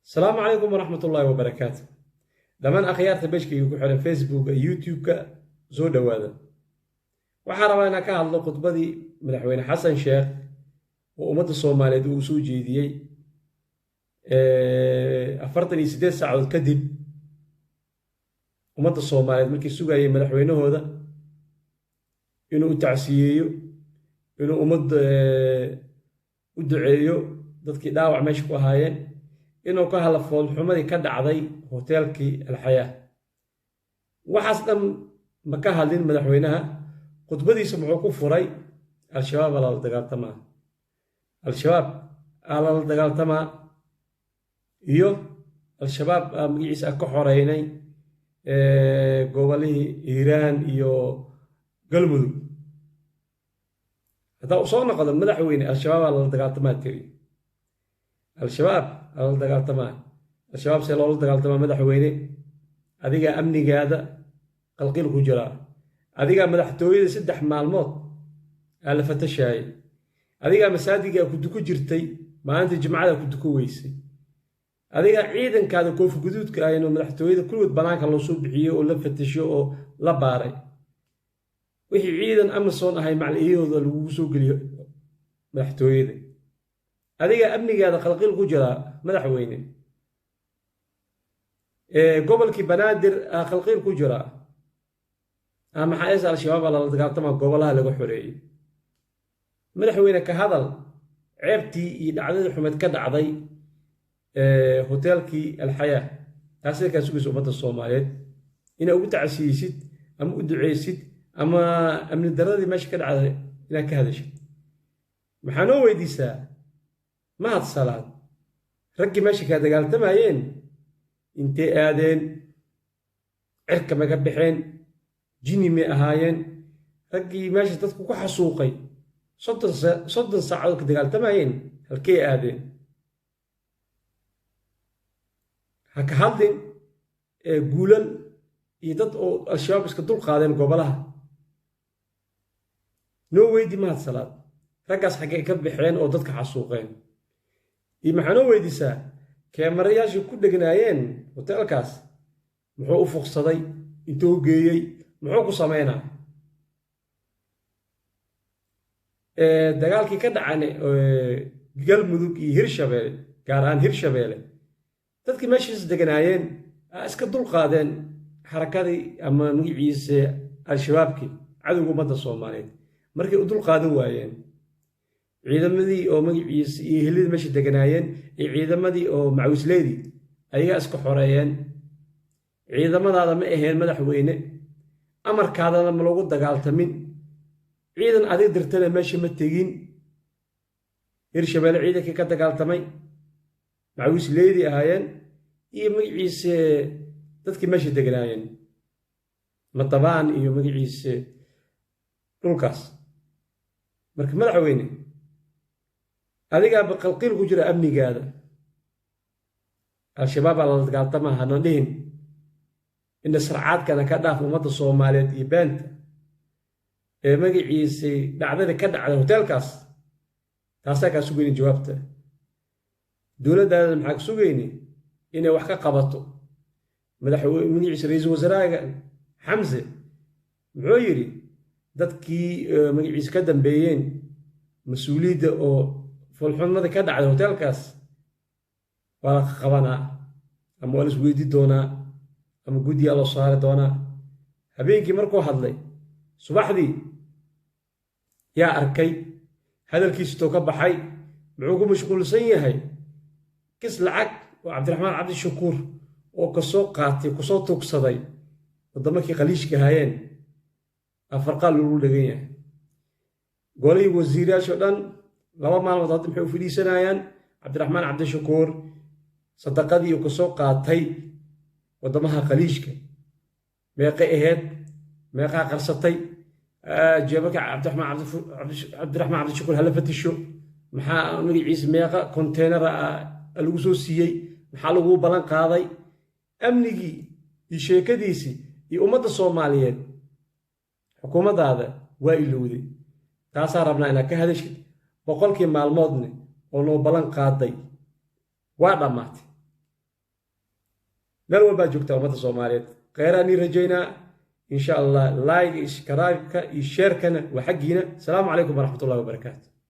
Asalaamu calaykum waraxmatullaahi wabarakaatu. Dhammaan akhyaarta page-kayga ku xiran Facebooka iyo YouTube-ka, soo dhowaada. Waxaa rabaa inaan ka hadlo khudbadii Madaxweyne Xasan Sheekh oo ummadda Soomaaliyeed uu soo jeediyey 48 saacadood kadib. Ummadda Soomaaliyeed markii sugayay madaxweynahooda inuu u tacsiyeeyo, inuu ummadda u duceeyo dadkii dhaawac meesha ku ahaayeen, inuu ka hadla foolxumadii ka dhacday hoteelkii Alxayaa, waxaas dhan ma ka hadlin madaxweynaha. Khudbadiisa muxuu ku furay? Al-Shabaab aa lala dagaaltamaa, Al-Shabaab aa lala dagaaltamaa iyo Al-Shabaab aa magaciisa ka xoreynay gobolihii Hiiraan iyo Galmudug. Haddaa u soo noqdo, madaxweyne, Al-Shabaab aa lala dagaaltamaa tiri, Al-Shabaab aa lala dagaaltamaa. Al-Shabaab see loola dagaaltamaa, madaxweyne? Adigaa amnigaada qalqil ku jiraa, adigaa madaxtooyada 3 maalmood aa la fatashaayay, adigaa masaajidkaa ku duko jirtay maalinta Jimcada ku duko weysay, adigaa ciidankaada koofi guduudka ah inuu madaxtooyada kulligood banaanka loo soo bixiyo oo la fatasho oo la baaray, wixii ciidan AMISOM ahay macaliyahooda lagugu soo geliyo madaxtooyada. Adigaa amnigaada qalqil ku jiraa, madaxweyne. Gobolkii Banaadir aa qalqiil ku jiraa, maxaa es Al-Shabaab aa lala dagaaltama, gobolaha laga xoreeyey. Madaxweyne, ka hadal ceebtii iyo dhacdadii xumeed ka dhacday hoteelkii Alxayaa. Taasida kaa sugaysa ummadda Soomaaliyeed inaa ugu tacsiyeysid ama u duceysid ama amni daradii meesha ka dhacday inaad ka hadashid. Maxaa noo weydiisaa Mahad Salaad, raggii meesha kaa dagaaltamayeen intee aadeen? Cirka maga baxeen? Jini may ahaayeen raggii meesha dadku ku xasuuqay, 30 saacadood ka dagaaltamayeen? Halkee aadeen? Ha ka hadlin guulal iyo dad oo Al-Shabaab iska dul qaadeen gobolaha. Noo weydi Mahad Salaad, raggaas xaggee ka baxeen oo dadka xasuuqeen? Iyo maxaa noo weydiisaa keemarayaashii ku dhegnaayeen hoteelkaas muxuu u fuqsaday, intuu geeyey, muxuu ku samaynaa? Dagaalkii ka dhacane Galmudug iyo Hirshabeele, gaar ahaan Hirshabeele, dadkii meeshiis deganaayeen iska dul qaadeen xarakadii ama magaciise Al-Shabaabkii, cadowga ummadda Soomaaliyeed. Markay u dul qaadan waayeen ciidamadii oo magaciisa iyo helidii meesha deganaayeen iyo ciidamadii oo macawisleydii, ayagaa iska xoreeyeen. Ciidamadaada ma aheen, madaxweyne, amarkaadana ma lagu dagaaltamin, ciidan adig dirtana meesha ma tegin. Hirshabeelle ciidankii ka dagaaltamay macawisleydii ahaayeen iyo magaciise dadkii meesha deganaayeen, Matabaan iyo magaciise dhulkaas. Marka madaxweyne, adigaaba qalqiil ku jira amnigaada, Al-Shabaab baa lala dagaaltama hana dhihin. Ina sarcaadkana ka dhaaf ummadda Soomaaliyeed iyo beenta ee magaciisay dhacdada ka dhacday hoteelkaas. Taasaa kaa sugayni jawaabta. Dowladdaadana maxaa ka sugayni? Inay wax ka qabato. Madaxweyne, magaciisa ra-iisul wasaaraha Xamse muxuu yidhi? Dadkii magaciisa ka dambeeyeen mas-uuliyadda oo foolxumada ka dhacday hoteelkaas waa la qabanaa ama waa la isweydi doonaa ama guddiyaa loo saari doonaa. Habeenkii markuu hadlay, subaxdii yaa arkay hadalkiisitoo ka baxay? Muxuu ku mashquulsan yahay? Kis lacag oo Cabdiraxmaan Cabdishakuur oo kasoo qaatay, kusoo tugsaday waddamakii Khaliijka ahaayeen, afarqaal lagu dhegan yahay. Golihii wasiirayaashoo dhan 2 maalmood hadda maxay u fadhiisanayaan? Cabdiraxmaan Cabdishakuur sadaqadii uu kasoo qaatay waddamaha Khaliijka meeqay ahayd? Meeqaa qarsatay jeebaka Cabdiraxmaan Cabdishakuur? Hala fatisho. Maxaa magaciisa meeqa konteynara lagu soo siiyey? Maxaa laguu ballan qaaday? Amnigii iyo sheekadiisii iyo ummadda Soomaaliyeed xukuumaddaada waa ilowday. Taasaa rabnaa inaad ka hadashid. 100-kii maalmoodne oo noo ballan qaaday waa dhammaatay. Meel walbaad joogtaa, ummadda Soomaaliyeed, kheyraa nii rajaynaa insha Allah. Like, subscribe-ka iyo share-kana waa xaggiina. Asalaamu calaykum waraxmatullahi wabarakaatu.